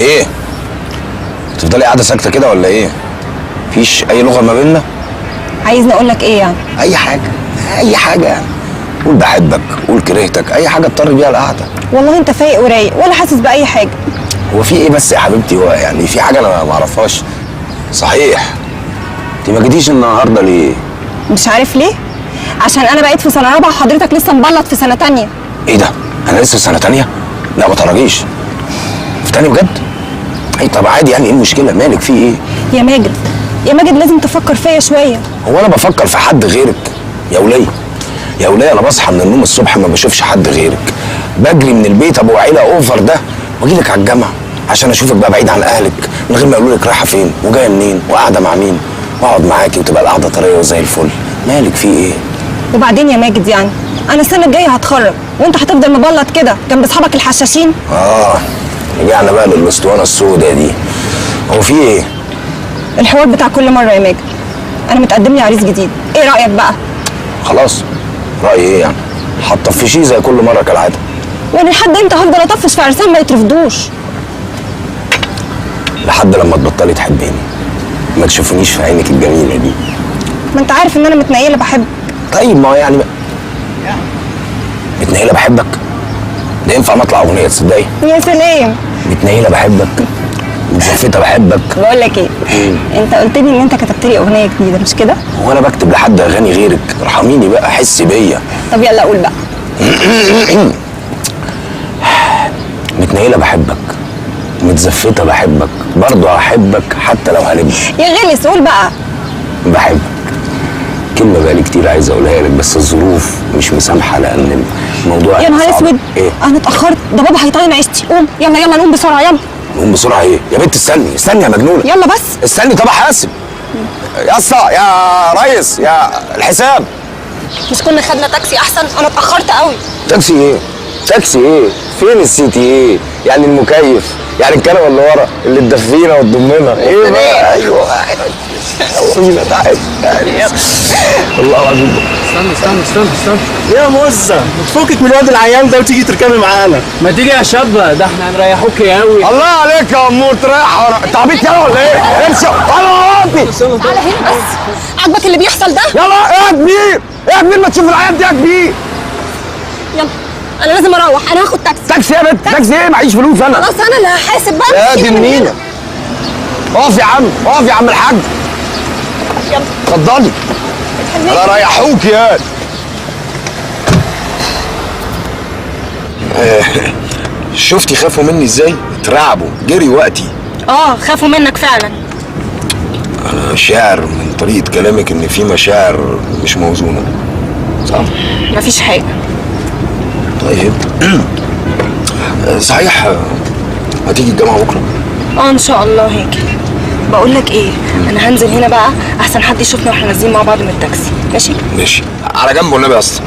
ايه؟ تفضلي قاعدة ساكته كده ولا ايه؟ مفيش اي لغة ما بيننا؟ عايزني اقول لك ايه يعني؟ اي حاجة، اي حاجة يعني. قول بحبك، قول كرهتك، اي حاجة اضطر بيها القعدة. والله انت فايق ورايق ولا حاسس باي حاجة. هو في ايه بس يا حبيبتي؟ هو يعني في حاجة انا ما اعرفهاش؟ صحيح انت ما جيتيش النهارده ليه؟ مش عارف ليه؟ عشان انا بقيت في سنة رابعه وحضرتك لسه مبلط في سنة تانية. ايه ده؟ انا لسه في سنة تانية؟ لا ما تراجيش. في تاني بجد؟ اي طب عادي يعني، ايه المشكلة؟ مالك في ايه؟ يا ماجد يا ماجد لازم تفكر فيا شوية. هو انا بفكر في حد غيرك يا وليه؟ يا وليه انا بصحى من النوم الصبح ما بشوفش حد غيرك. بجري من البيت ابو عيله over ده واجي لك على الجامعة عشان اشوفك بقى بعيد عن اهلك من غير ما يقولوا لك رايحة فين وجاية منين وقاعدة مع مين، واقعد معاكي وتبقى القعدة طرية وزي الفل. مالك في ايه؟ وبعدين يا ماجد يعني انا السنة الجاية هتخرج وانت هتفضل مبلط كده جنب اصحابك الحشاشين. اه رجعنا بقى للاسطوانه السوداء دي. هو في ايه؟ الحوار بتاع كل مرة يا ماجد. انا متقدم لي عريس جديد، ايه رايك بقى؟ خلاص رايي ايه يعني؟ هتطفشيه زي كل مرة كالعادة. وانا لحد امتى هفضل اطفش في عرسان ما يترفضوش؟ لحد لما تبطلي تحبيني، ما تشوفنيش في عينك الجميلة دي. ما انت عارف ان انا متنيله بحب. طيب ما يعني متنيله بحبك؟ ده ينفع مطلع اغنية تصدقي؟ يا سلام. متنيله بحبك، متزفته بحبك. بقول لك ايه، انت قلت لي ان انت كتبت لي اغنية جديدة مش كده؟ هو انا بكتب لحد اغاني غيرك؟ ارحميني بقى، حسي بيا. طب يلا قول بقى. متنيله بحبك، متزفته بحبك، برضه هحبك حتى لو هلب. يا غلس قول بقى. بحبك. كلمة بقالي كتير عايز اقولها لك بس الظروف مش مسامحة لأن الموضوع يا نهار اسود. ايه؟ انا اتأخرت، ده بابا هيطين عيشتي. قوم يلا يلا نقوم بسرعة. يلا نقوم بسرعة ايه؟ يا بنت استني استني يا مجنونة. يلا بس استني. طب احاسب يا اسطى يا ريس يا الحساب. مش كنا خدنا تاكسي احسن؟ انا اتأخرت قوي. تاكسي ايه؟ تاكسي ايه؟ فين ال city ايه؟ يعني المكيف، يعني الكنبة اللي ورا اللي تدفينا وتضمنا. ايه بقى؟ ايوه يلا تعالى. والله العظيم. استنى استنى استنى استنى يا مزه، تفكك من الواد العيان ده وتيجي تركبي معانا. ما تيجي يا شابه، ده احنا هنريحوك يا قوي. الله عليك يا امور، تريح ورا. انت عبيط يلا ولا ايه؟ امشي يلا ودي. تعالى هنا بس، عاجبك اللي بيحصل ده؟ يلا ايه يا كبير؟ ايه يا كبير ما تشوف العيال دي يا كبير؟ يلا انا لازم اروح، انا هاخد تاكسي. تاكسي يا بنت؟ تاكسي ايه؟ معيش فلوس انا. خلاص انا اللي هحاسب بقى. يا دي النيله. اقف يا عم، اقف يا عم الحاج. يلا اتفضلي. انا ريحوك يا شفتي خافوا مني ازاي؟ اترعبوا، جري وقتي. اه خافوا منك فعلا. انا شاعر من طريقه كلامك ان في مشاعر مش موزونة، صح؟ مفيش حاجة. طيب صحيح هتيجي الجامعة بكره؟ اه ان شاء الله هاجي. بقول لك ايه، انا هنزل هنا بقى احسن حد يشوفنا واحنا نازلين مع بعض من التاكسي. ماشي؟ ماشي. على جنب والنبي يا اسطى.